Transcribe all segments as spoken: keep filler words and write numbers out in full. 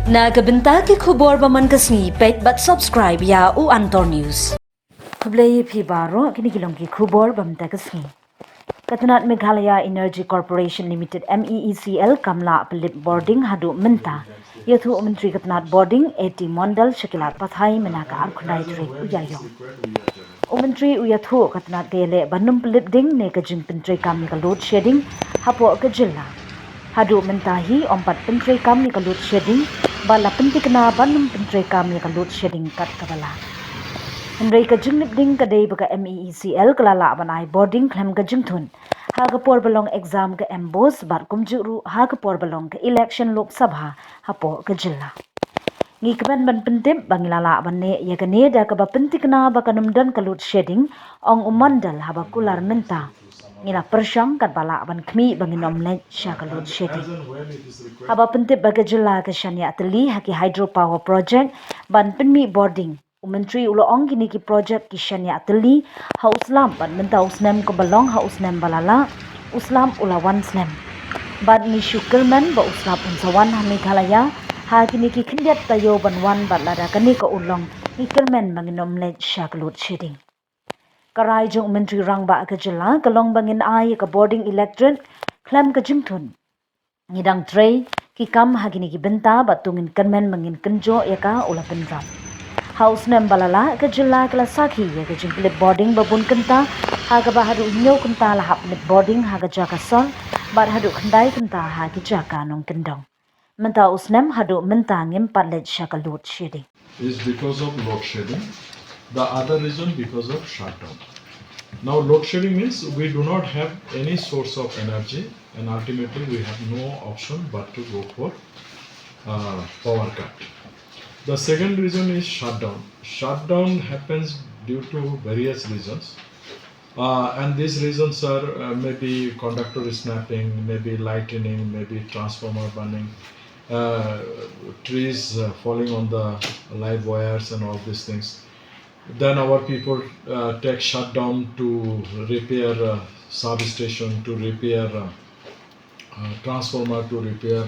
Na ka bynta ki khubor ba man ka sngi, peit bad subscribe ïa u Antor News. Khublei ïa phi baroh, kine ki long ki khubor ba man ka sngi. Ka tnat Meghalaya Energy Corporation Limited, M E E C L, kam lah pynlip bording haduh mynta, ïathuh u Myntri ka tnat bording, A T Mondal, sha ki lad pathai mynta ka arphew khyndai tarik u Ïaïong. U Myntri u ïathuh ka tnat ka ïaleh ban ym pynlip ding ne ka jingpyntreikam ïa ka load shedding hapoh ka jylla. Haduh mynta hi ym pat pyntreikam ïa ka load shedding, bad la pynthikna ban ym pyntreikam ïa ka load shedding kat kaba lah. Hynrei ka jinglip ding ka dei ba ka M E E C L ka la lah ban ai bording khlem ka jingthun ha ka por ba long exam ka MBOSE bad kumjuh ruh ha ka por ba long ka election Lok Sabha hapoh ka jylla. Ngi kmen ban pyntip ba ngi la lah ban neh ïa kane da kaba pynthikna ba kan ym don ka load shedding, ong u Mondal haba kular mynta. Ngi la pyrshang katba lah ban khmih ba ngin ym leit sha ka load shedding. Haba pyntip ba ka jylla ka shaniah tylli ha ki hydropower project ban pynmih bording, u Myntri u la ong kine ki project ki shaniah tylli ha u slap bad mynta u snem kumba long ha u snem ba la lah, u slap u la wan slem. Bad ngi shu kyrmen ba u slap un sa wan ha Meghalaya ha kine ki khyndiat taïew ban wan bad lada kane ka urlong ngi kyrmen ba ngin ym leit sha ka load shedding. Ka rai jong u Myntri Rangbah ka jylla ka long ba ngin ai ïa ka bording electric khlem ka jingthun. Ngi dang trei ki kam ha kine ki bynta bad to ngin kyrmen ba ngin kynjoh ïa ka, u la pynrap. Ha u snem ba la lah ka jylla ka la sakhi ïa ka jingpynlip bording ba bun kynta, ha kaba haduh hynñiew kynta la hap pynlip bording ha ka jaka sor bad haduh khyndai kynta ha ki jaka nongkyndong. Mynta u snem haduh mynta ngim pat leit sha ka load shedding. Is because of load shedding. The other reason because of shutdown. Now, load shedding means we do not have any source of energy, and ultimately we have no option but to go for uh, power cut. The second reason is shutdown. Shutdown happens due to various reasons. Uh, and these reasons are uh, maybe conductor snapping, maybe lightning, maybe transformer burning, uh, trees uh, falling on the live wires and all these things. Then our people uh, take shutdown to repair uh, substation, to repair uh, uh, transformer, to repair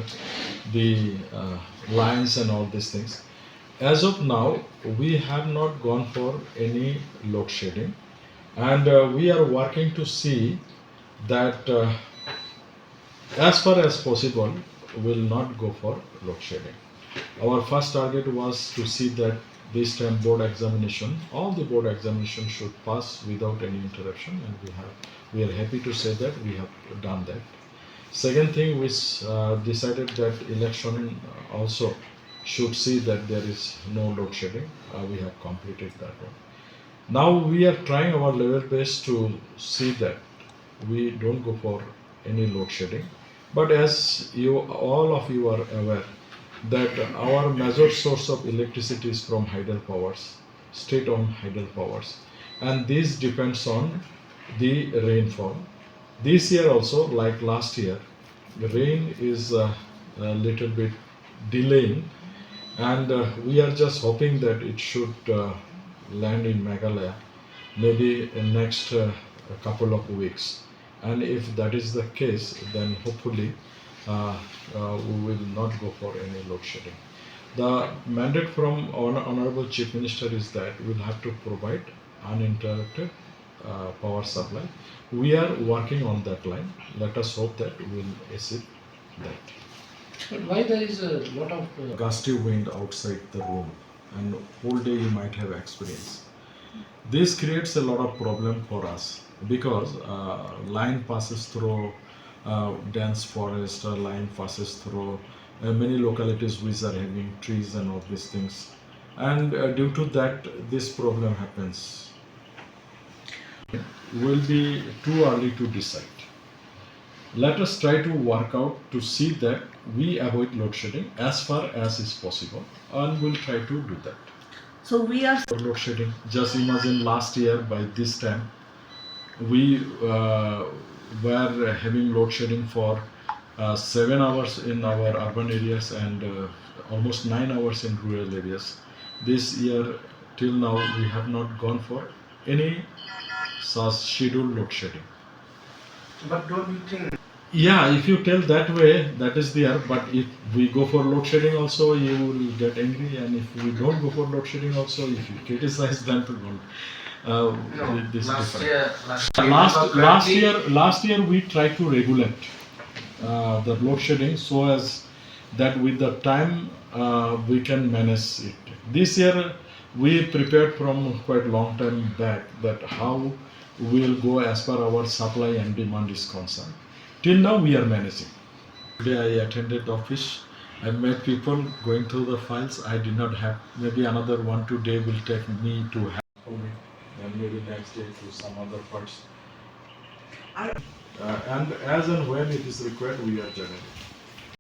the uh, lines and all these things. As of now, we have not gone for any load shedding, and uh, we are working to see that uh, as far as possible, will not go for load shedding. Our first target was to see that this time board examination, all the board examination should pass without any interruption, and we have we are happy to say that we have done that. Second thing, we uh, decided that election also should see that there is no load shedding. Uh, we have completed that one. Now we are trying our level best to see that we don't go for any load shedding. But as you all of you are aware that our major source of electricity is from hydel powers, state-owned hydel powers, and this depends on the rainfall. This year also, like last year, the rain is uh, a little bit delaying, and uh, we are just hoping that it should uh, land in Meghalaya maybe in next uh, couple of weeks. And if that is the case, then hopefully uh, uh, we will not go for any load shedding. The mandate from Hon- Honorable Chief Minister is that we'll have to provide uninterrupted uh, power supply. We are working on that line. Let us hope that we'll achieve that. But why there is a lot of uh, gusty wind outside the room, and whole day you might have experienced. This creates a lot of problem for us because uh, line passes through uh, dense forest, uh, line passes through uh, many localities which are having trees and all these things. And uh, due to that, this problem happens. Will be too early to decide. Let us try to work out to see that we avoid load shedding as far as is possible, and we'll try to do that. So we are for load shedding. Just imagine last year by this time, we uh, were having load shedding for uh, seven hours in our urban areas and uh, almost nine hours in rural areas. This year, till now, we have not gone for any such scheduled load shedding. But don't you think Yeah, if you tell that way, that is there. But if we go for load shedding also, you will get angry. And if we don't go for load shedding also, if you criticize, then to go. Uh, No, this is last different. year, last, Last, remember last correctly, year, last year we tried to regulate uh, the load shedding so as that with the time uh, we can manage it. This year we prepared from quite long time back that how we'll go as per our supply and demand is concerned. Till now we are managing. Today I attended office. I met people going through the files. I did not have, maybe another one, two day will take me to have for me, and maybe next day to some other parts. Uh, and as and when it is required, we are generating.